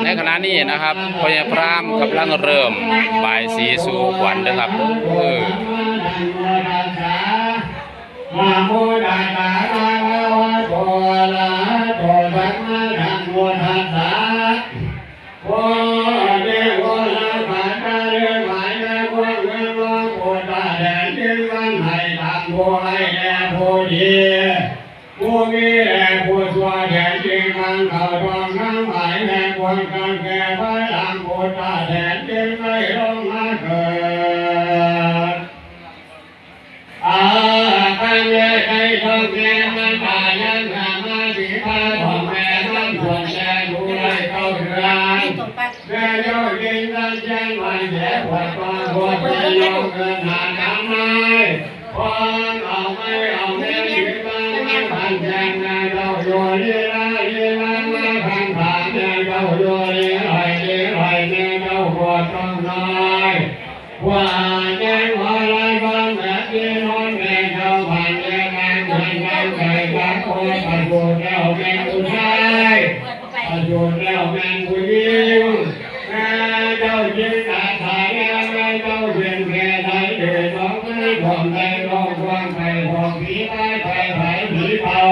ໃນຂະນະນີ້ນະຄັບ ພໍ່ໃຫຍ່ພຣາມກຳລັງເລີ່ມບາຍສີສູ່ຂວັນເດີຄັບເດີ. ນະໂມຕັດສະ ນະໂມຕັດສະ ອະລະຫະໂຕ ອະລະຫະໂຕ ສຳມາສຳພຸດທັດສະ. ໂອ ເດໂວ ລະກະຕະເລ ໝາຍແມ່ພວກເງິນນ້ອງໂອຕາແດນຈຶ່ງມັນໃຫ້ຕາມຜູ້ໃຫ້ແດ່ຜູ້ດີ ຜູ້ມີແດ່ຜູ້ຊົ່ວແດນຈຶ່ງມັນເຂົ້າດອງນຳໝາຍແມ່ພວກກັນແກ່ພາຍຫຼັງໂອຕາແດນຈຶ່ງໄດ້ລົງມາເກີດ. ອາ ຄັນແມ່ໄດ້ທ້ອງແມ່ມາຕາຍັງນາມາສີພາຂອງແມ່ນຳສ່ວນແມ່ຜູ້ໄດ້ເກົ້າເດືອນ ແມ່ເຈົ້າຈຶ່ງຕັ້ງແຈ້ງໄວ້ແດ່ພວກນ້ອງພວກພີ່ນ້ອງເກີດມາຈາກນາຍ ພ້ອມເອົາໄມ້ເອົາແມ່ນຊິມາມາພັນແຈ້ງແມ່ເຈົ້າຢູ່ລີລາລີລາມາພັນພາແມ່ເຈົ້າຢູ່ລີໄລລີໄລແມ່ເຈົ້າບໍ່ຕ້ອງນ້ອຍ ວ່າແຈ້ງວ່າລາຍບ້ານແບບນີ້ນອນແມ່ເຈົ້າບ້ານແມ່ນາງເພິ່ນນາງໄກ່ຈັກໂອຍປະສູດແລ້ວແມ່ນຜູ້ຊາຍ ປະສູດແລ້ວແມ່ນຜູ້ຍິງ ແມ່ເຈົ້າຈິງຕາຂາແລ້ວແມ່ເຈົ້າເປັນແມ່ໄດ້ເດີສອງມືຂອງໄດ້ລອງຄວາມໄປຂອງຜີຕາຍໄປໄຜຜີເປົ່າ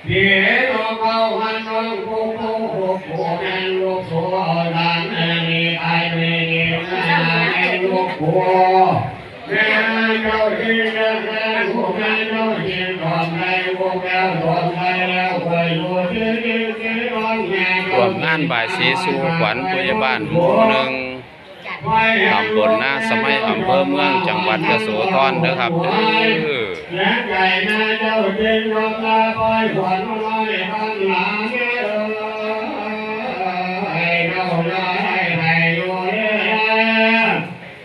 ເດໂລເກົ້າພັນນ້ອງໂກໂກໂກໂກ ແມ່ນລູກໂກເອົາດານແມ່ນີ້ຕາຍແມ່ນີ້ແມ່ນລູກໂກ ແມ່ເຈົ້າທີ່ເດີນແມ່ຜູ້ແມ່เจ้าที่ตอบได้ลูกแก้วตอบได้แล้วคอยอยู่ที่นี่ที่นอนแม่ ຮ່ວມງານບາຍສີສູ່ຂວັນຜູ້ໃຫຍ່ບ້ານໝູ່ໜຶ່ງ ຕຳບົນນາສະໄໝ ອຳເພີເມືອງ ຈັງຫວັດຍະໂສທອນເດີຄັບເດີ. ແລະໄກ່ນາເຈົ້າຈຶ່ງນອນລາຄອຍຂວັນນ້ອຍຕັ້ງຫຼາຍເດີ ໃຫ້ເຈົ້ານອນໃຫ້ໄປຢູ່ເດີ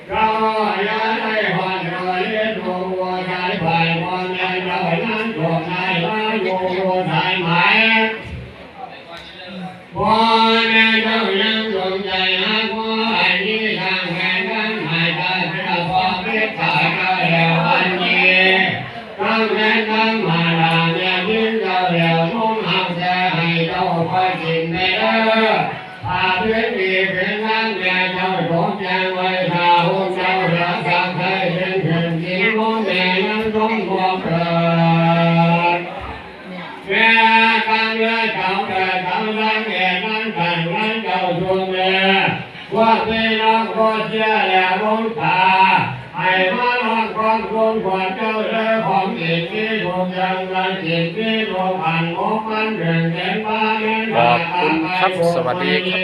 ເຈົ້ານອນຢ່າໄດ້ຮອດເດີ ເຮັດຫົວສາຍໄຟພໍ່ແມ່ເຈົ້ານັ້ນຕົກໃນມາຢູ່ສາຍໄໝ ພໍ່ແມ່ເຈົ້າຍັງສົນໃຈຫາພໍ່ອັນນີ້ ທາງແມ່ນທາງໝາຍຕາເທື່ອພໍ່ເມດຕາເຈົ້າແລ້ວອັນນີ້ ທາງແມ່ນທາງມາລາແມ່ຍິງເຈົ້າແລ້ວ ໜຸ່ມຮັກແທ້ໃຫ້ເຈົ້າຄອຍກິນໄປເດີ ພາເປັນດີເປັນນາງແມ່ເຈົ້າຕົກແຈງໄວ້ຖ້າຫົວເຈົ້າຮັກສັກໃຫ້ເປັນເປັນກິນ ໜຸ່ມແມ່ຍັງສົມບໍ່ເກີດ ແມ່ກຳເລີດເຈົ້າເກີດເຈົ້າສັງເກດນັ້ນກັນນັ້ນເຈົ້າຊົມແລ ພວກພີ່ນ້ອງບໍ່ເຊື່ອແລຫຼວງຕາ ໃຫ້ມາລອງຄວາມຄົນຂວັນເຈົ້າເດີ ຂອງກິນມີທຸກຢ່າງ ການກິນມີທຸກອັນ ໝົກມັນເປັນເປັນປາແມ່ນ ຂອບຄຸນຄັບ ສະຫວັດດີຄັບ.